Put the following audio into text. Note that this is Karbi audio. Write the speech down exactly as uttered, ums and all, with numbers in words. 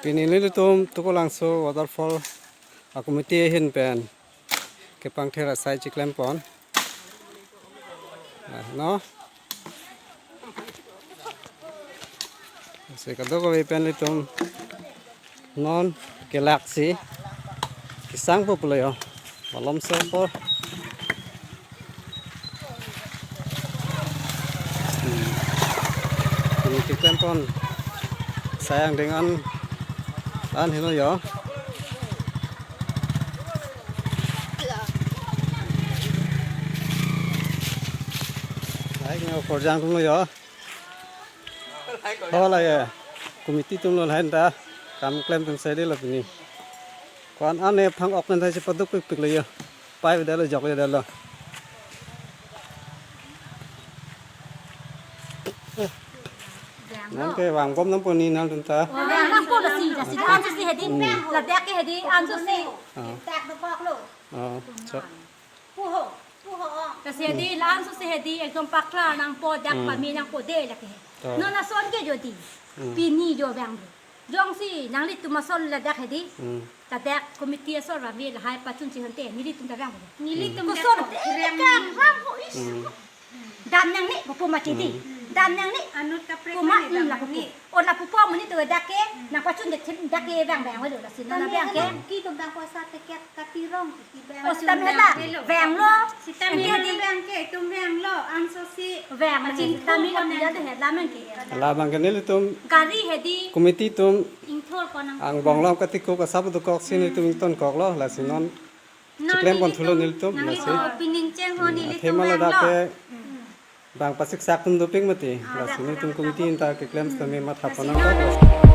Pini nelitum Tukolangso waterfall a-committee ahin pen kepangther asai chiklempon. Ah, no? Si kadokave pen nelitum non kelaksi kesangpo pulo jo. Malomso apor. Hmm. Pini chiklempon asai angdeng an, an heno jo. Lahai ke korjang atum lo jo. Ho, lahai committee atum lo, lahai ta kam klem atum si dei lo pini. Ko-an ane phang-ok pen ta chepaduk pikpik lo jo. Pai vedetlo, joklo, vedetlo. Nangke vangbom nangpo ni nangtum ta. Vang nangpo lasi, lasi la-anso si hedi. Hmm. Ladak ke hedi, anso si. Ah. Tak depak lo. Ah, so. Puho, puho, oh. Lasi hedi, la-anso si hedi, ekdom paklar nangpo, dak Hmm. pame nangpo dei lake. Oh. Non ason ke jo dei. Hmm. Pini jo vang. Jongsi nanglitum ason ladak hedi. Hmm. Ladak committee ason rame lahai pachun chihante, nelitum ta vang. Nelitum Hmm. ta Koson vang. Vang ho is. Hmm. Dam nangne, pupo mati dei. Hmm. Dam nangne. Anut kaprek Puma, mane hmm, dam lapu nangne. Pu. O lapu po mani to dak ke, Hmm. nangpachun det dak ke vang vang lo lasi. Nana Kami vang ke. anak ki tum dang puasa tiket katirong, ki vang. O, sitame la, vang lo. Sitame Ente la di. vang ke, tum vang lo, anso si. Vang, Pachingthur sitame la ko pila nang. de hela mang ke. Labang ke nelitum Gari hedi. committee atum Ingthor ko nang. angbong along katikuk asap dokok si nelitum ingtonkok lo, lasi non Non chiklempon thulo nelitum, nelitum, lasi. Nang opening cheng ho Hmm, nelitum athema vang ladak lo. ke Hmm. bang pasiksak atum dopik mati, Ah, lasi dak. nelitum committee ta keklem sitame matha Lasi ponang non. ko.